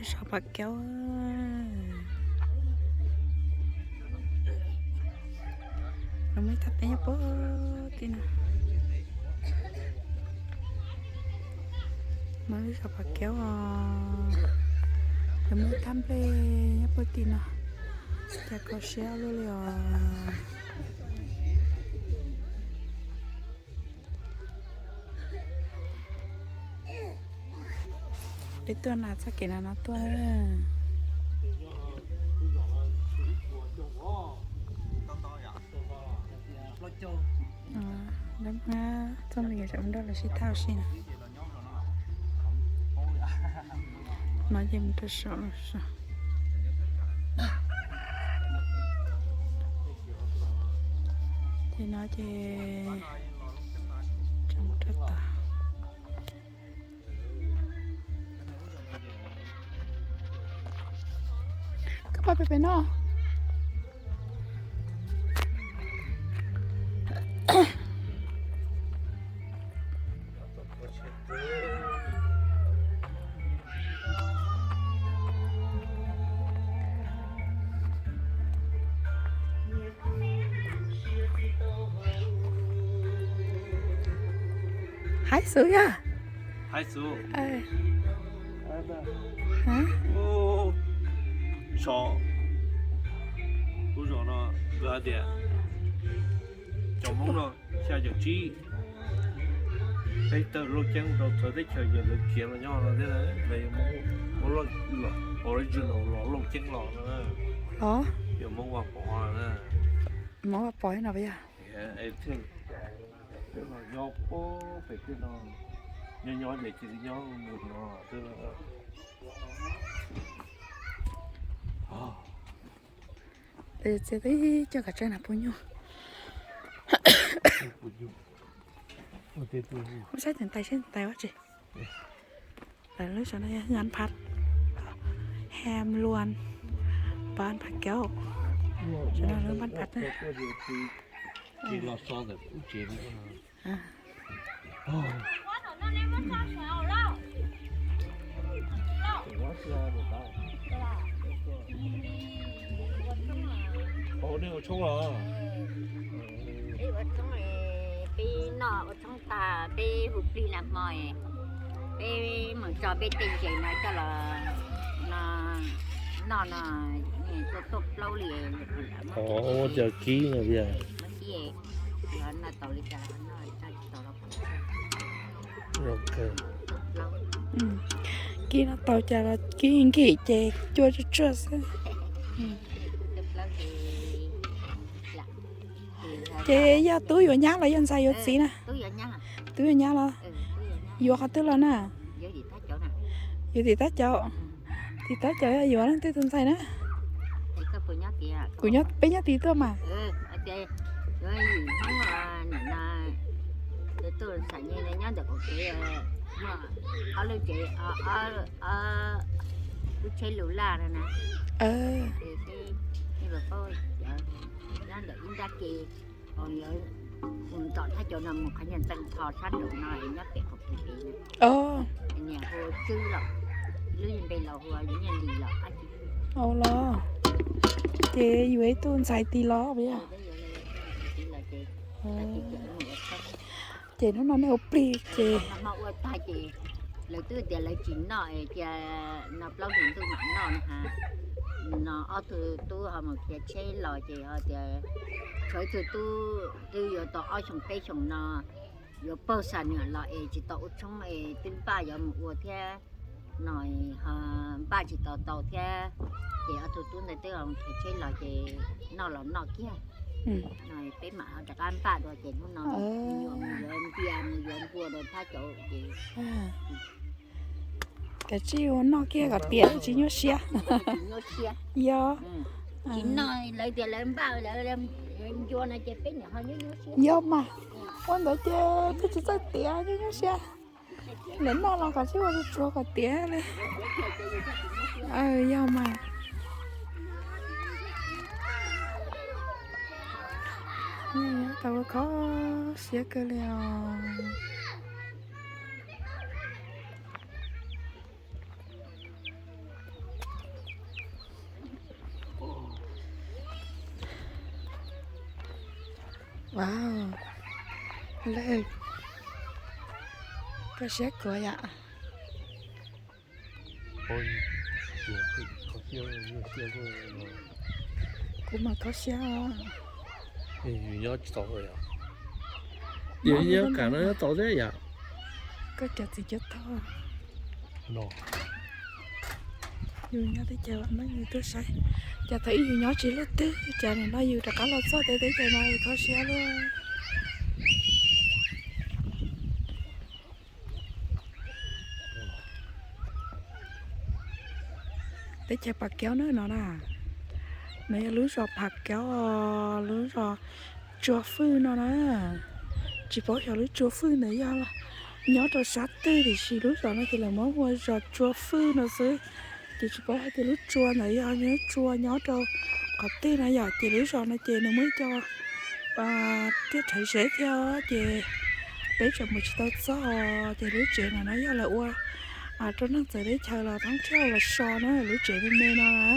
Sov Phav Kaub. Lawv muaj ib thaj teb nyob puag tim no. Muaj lub Sov Phav Kaub os. Lawv muaj ib thaj nplej nyob puag tim no. Cas kho siab luaj li os. Peb tuaj na, txoj kev no no tuaj. Txoj me nyuam sawv mus nrog lawv sib thauj sib na. No ces mus rau saum los saum. Ces no ces tseem rau tom. Koj pab pem pem no. Haib xwb yog. Haib xwb. Sov, lub zos no nkawd hais tias cov Hmoob no xya caum tsib, peb tawg Looj Ceeb rau txawv teb chaws ces lawv khiav los nyob no thiab, lawv yuav muab original los Looj Ceeb los no. Los yuav Hmoob Vaj Pov no na. Hmoob Vaj Pov no yog. Nyob pem tej no, nyob nyob ces cia li nyob mus no. Txiv twb coj kav tsawg na puas nyuj. Ua saib tus tais seb tus tais ua tsi. Lawv lub saum no yog Npan Phav, Hem Luan, Npan Phav Kauj. Saum no lub Npan Phav na. Peb ua tshoob, peb noj ua tshoob tag peb hu plig nag hmo, peb mus tso peb tej ntses no coj los noj no, tuaj tuaj plaub li. Ua cas kib no tiag. Kib no tau cas los kib nkim ces cua tsuag tsuag xwb. Ces yog tub yuav nyab los yog ntxhais yuav txiv na? Tub yuav nyab los? Yuav qhov twg los na? Yuav tim Tab Caum. Tim Tab Caum yog yuav leej twg tus ntxhais na? Kuv, peb nyob tid tuaj mas. Tus ntxhais nyob ntawm kuv kev, ob lub tsev, lub tsheb lus laj no na. Nyob ntawm ib nrab ke, mus tom thaj cov no mus qhov nyias ntxees tho sab nraum no nyob pem qhov pem pem. Niam hu Tswb los, lub npe los hu Nyiaj Lis los. Au los, ces yuav ib tug ntxhais tid los puas yog? Ces hnub no nej ua plig ces ua tag ces lawv twb tias lawv tsis noj, cia no plaub hlis ntuj mam noj na has. No ob tug tub ho mus khiav tsheb los ces ho tias tshuav ib tug tub twb yuav tau ob xyoos peb xyoos no yuav paug xa nws los es tsis tau ua tshoob es twb npaj yuav mus ua thiab no, ho npaj tsis tau tau thiab. Ces ob tug tub ntawd twb khiav tsheb los ces noj los noj kiag no, peb mam ho rov qab npaj dua ces hnub no mus yuav npias mus yuav npua rau thaj cov ces kav tsij ua noj kiag kom tiav tsis nyuaj siab. Yog. Tsis noj lawv tias lawv npaj lawv ncua no ces peb niam ho nyuaj nyuaj siab. Yog mas, ua ntawd ces twb tsis txawj tiav nyuaj nyuaj siab. Lawv noj los kav tsij ua tsuag tsuag kom tiav li. Yog mas. Tau ua kho siab kawg li os. Wow, lawm, koj siab kuv yom. Kuv mas kho siab. Yus nyob tsis tau yom. Yus nyob kam no nyob tau thiab yom. Koj cov txiv cov tog. Yus nyob teb chaws no yus tuaj saib, cas thaum ub yus nyob tsis luaj twg, cas nim no yus rov qab los txog teb chaws no kho siab luaj. Teb chaws Phav Kaub na no na, no yog lub zos Phav Kaub, lub zos Tsua Fwj no na. Tsis paub xyov lub Tsua Fwj ntawd yog nyob rau sab twg tiam sis lub zos no ces lawv muab hu ua zos Tsua Fwj no xwb. Ces tsis paub hais tias lub tsua ntawd yog lub tsua nyob rau qhov twg no yom. Ces lub zos no ces nws muaj ib co tiaj rhawv zeb thiab ces peb tseem mus tsis tau txog. Ces lub tsev no no yog lawv ua rau neeg txawv teb chaws los thoob thiab los so na, lub tsev me me no na.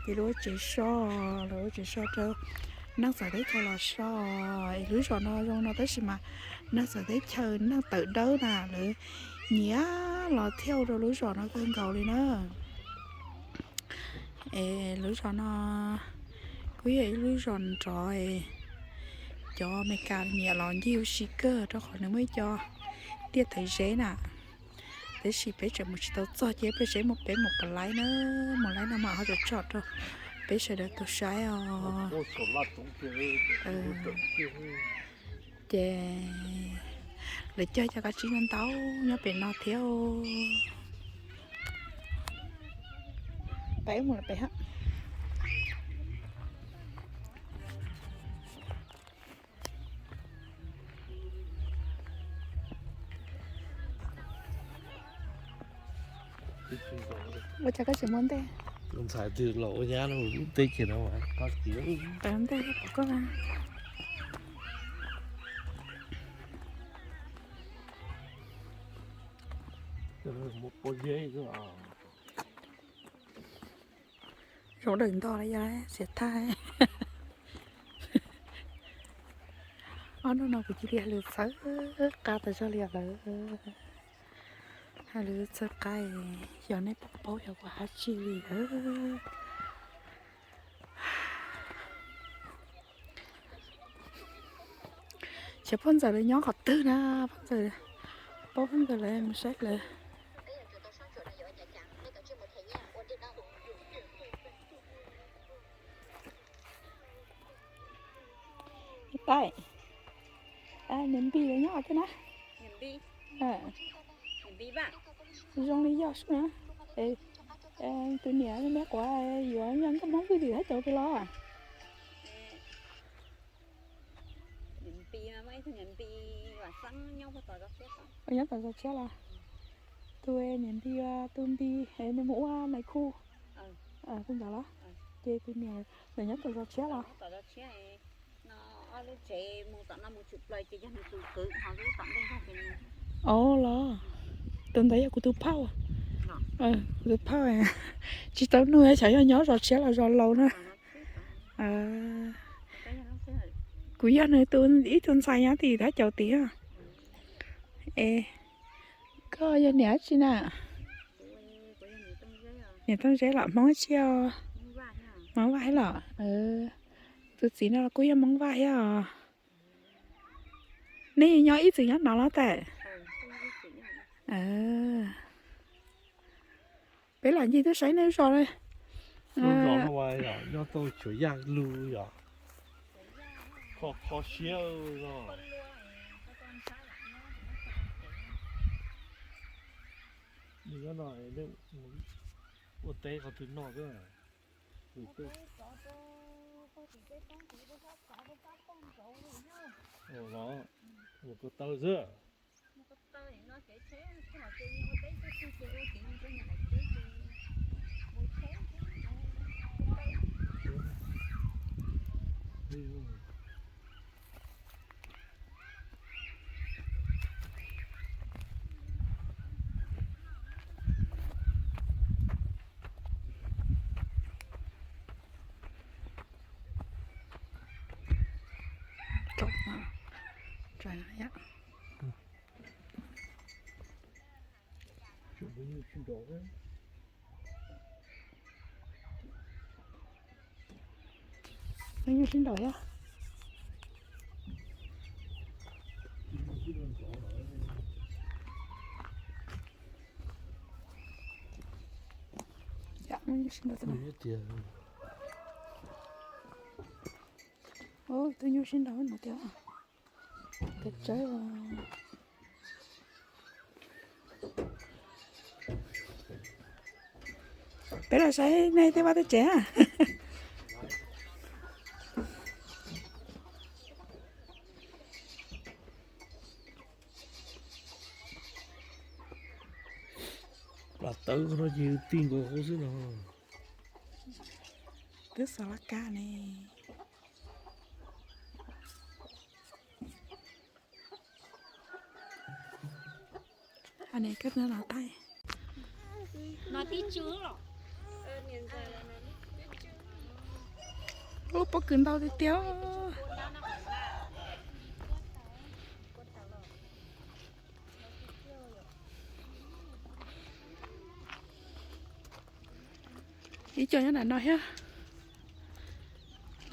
Ces lawv ua tsev so, lawv ua tsev so rau neeg txawv teb chaws los so. Es lub zos no zoo no tab sis mas neeg txawv teb chaws neeg tawv dawb na lawv nyiam los thiaj rau lub zos no kawg nkaus li na. Es lub zos no kuj yog ib lub zos nrov, cov Amelikas nyiam los ncig ua si kawg rau qhov nws muaj ib co tiaj thawv zeb na. Tab sis peb tseem mus tsis tau txog ces peb seb mus peb mus puas laib na, mus laib no mas ho tsom tsom rau peb sawv daws tau saib os. Ces lawv cog cov kav tsib no ntau nyob pem no thiab. Peb mus pem hab. Ua cas koj tsis muab ntej? Tus ntxhais twg los ua nyab no lub teb chaws no mas koj tias ntej pom koj. Zoo daws ntog li yog xiav thaj. Ob hnub no kuv cia li hais lus txhawb qa tas zog li os lawm. Hais lus txhawb qa, yog nej paub paub xyov kuv hais tsi li lawm. Xyov phauj ntxawm lawv nyob qhov twg na, phauj ntxawm, paub phauj ntxawm lawv mus saib lawv. Niam Npis lawv nyob qhov twg na? Zoo li yog sub na. Tus niam me quav yuav yog nkauj Hmoob Vwj tim thab cauv tus los? Nyob tom zos tshiab los? Tus niam Npis, tus Npis nws mus ua nais khu tus ntawd los? Ces tus niam lawv nyob tom zos tshiab los? Os los, tus ntawd yog kuv tus phauj. Kuv tus phauj, tsis tau nug xyov yog nyob zos tshiab los zos laus na. Kuv yog nws ib tug ntxhais nyob tim thab cauv tid. Es koj yog niam dab tsi na? Niam Tooj Zeb los Hmoob dab tsi os? Hmoob Vaj thiab los? Tus txiv no los kuj yog Hmoob Vaj thiab os. Nej nyob ib txwm nyob no los tas? Peb lam ncig tuaj saib nej lub zos. Lub zos no nyob tau cuav yaj lug yom. Kho kho siab os. Nyob no ua teb qhov twg noj xwb? Mus ko taw xwb. Nws nyuaj sib nraus thiab. Ub, twb nyuaj sib nraus no tiag. Peb los saib nej tej vaj tej tsev. Plas tawb no ces tij nkaus hauv xwb no. Twb xav laj kab ne. Ub, pob kws ntau tiag tiag. Ib co nyob nram no thiab.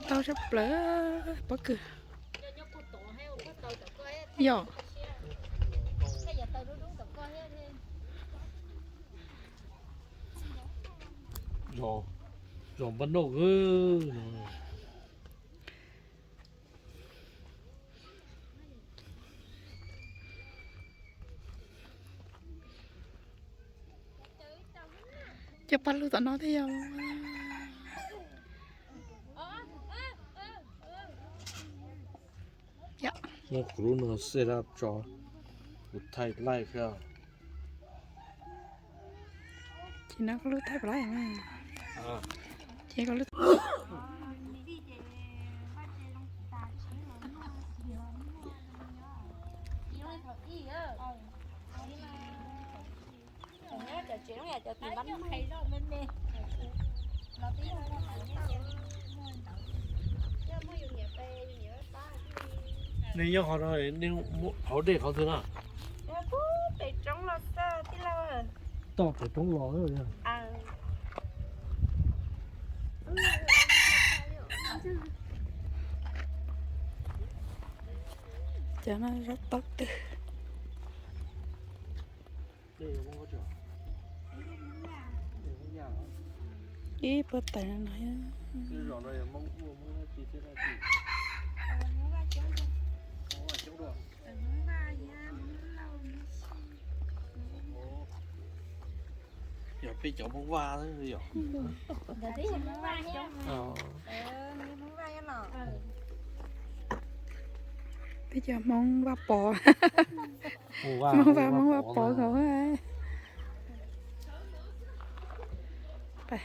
Ntau tshaj plaws pob kws. Yog. Zos npab noj. Cov paj lug tom no thiab yog. Kuv lub no set up tso, kuv thaij live thiab. Ces no kuv lub thaij live na. Ces kuv lub Nej nyob qhov no, nej hauv dej qhov twg na? Pem roob los xwb tij laug. Toj pem roob los. Cov no zaub taub twg. Ib puag tais no no. Yog peb cov Hmoob Vaj yom. Peb cov Hmoob Vaj Pov. Hmoob Vaj, Hmoob Vaj Pov nkaus.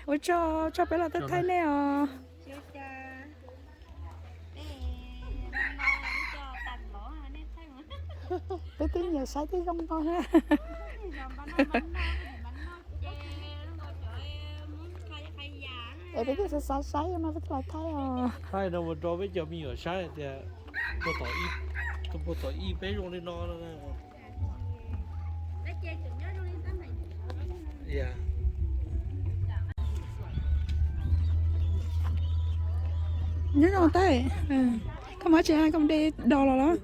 Ua tsaug, tsaug peb los thaij nej os. Peb twb nyiam saib tej zoo no na. Es peb twb xav xav saib no peb twb los thaij os. Thaij no mus rau peb cov me nyuam saib tias puag tom ib peb zoo li no. Nyob zoo teb, koj muab tsis koj de dos los los.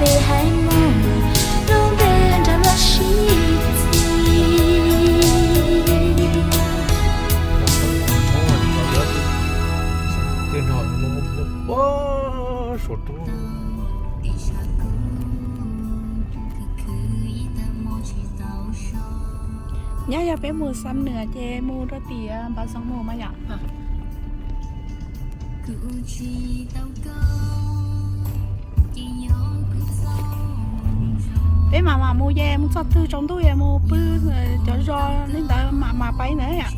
Hais mus lub npe nrog lub sib txig. Nyab, yog peb mus Xam Nuas ces mus rau tim Npab Xoom mus mas yom. Peb mam mam mus ces mus txog twg tsaus ntuj es mus pw cov zos li ntawd mam mam pais ntawd yom.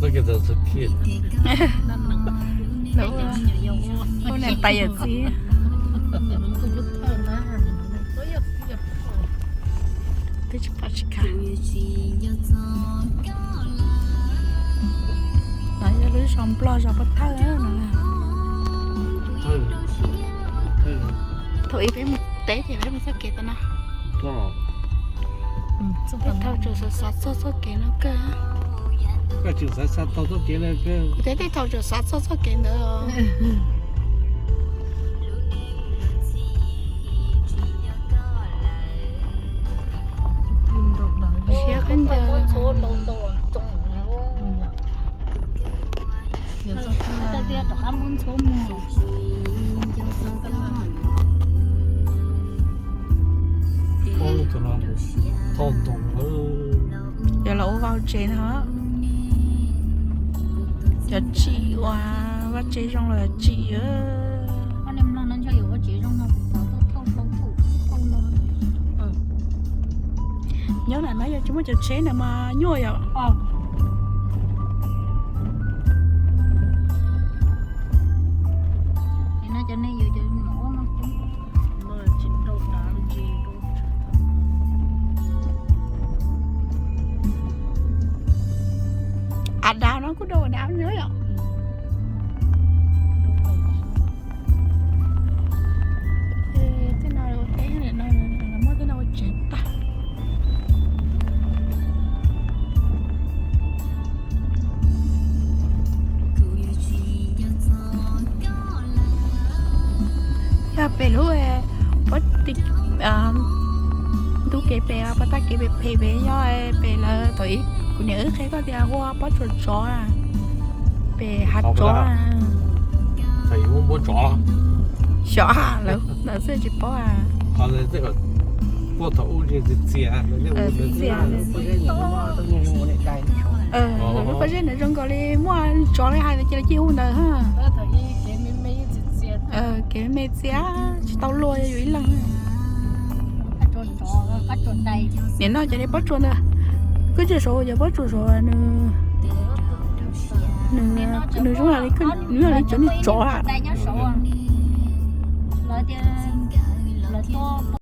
Look at those kids. Ub, niam tais yawm txiv. Twb tsis pom tsis kha. No yog lub zos Nplog zos Pov Thawj no. Thaum ub peb mus teb ces peb mus txoj kev tau na. Tej thaum tseem xav xav txog txoj kev no kawg. Koj tseem xav xav txog txoj kev no kawg. Kuv tias tej thaum tseem xav txog txoj kev ntawd. Siab kawg ntawd. Yog los ua vaj tsev no. Cov tsim uas vaj tsev zoo los cov tsim. Nyob ntawm no yog tsis muaj cov tsheb ntawd mas nyuaj yom. Av dav no kuj rau av dav yom. Tej no ua teb, muab tej no ua tsev tag. Yog pem lub pob, ntu kev pem, pob tag kev pem phem pem yog pem lawv thaum ub kuv niam wb qhia koj tias hu ua pob tsuas tsov na, pem hav tsov na. Xyov lawv ntawd xwb tsis paub. Txiv txias, lub pob zeb ntawd zoo nkaus li muaj tsov li hais ntawd ces lawv cia li hu ntawd. Kev me txias tsis tau luag yog yus ib leeg. Nim no cov pob tsuas ntawd, koj tsis saib cov pob tsuas saud, nws zoo li, nws zoo li cov niag tsov a.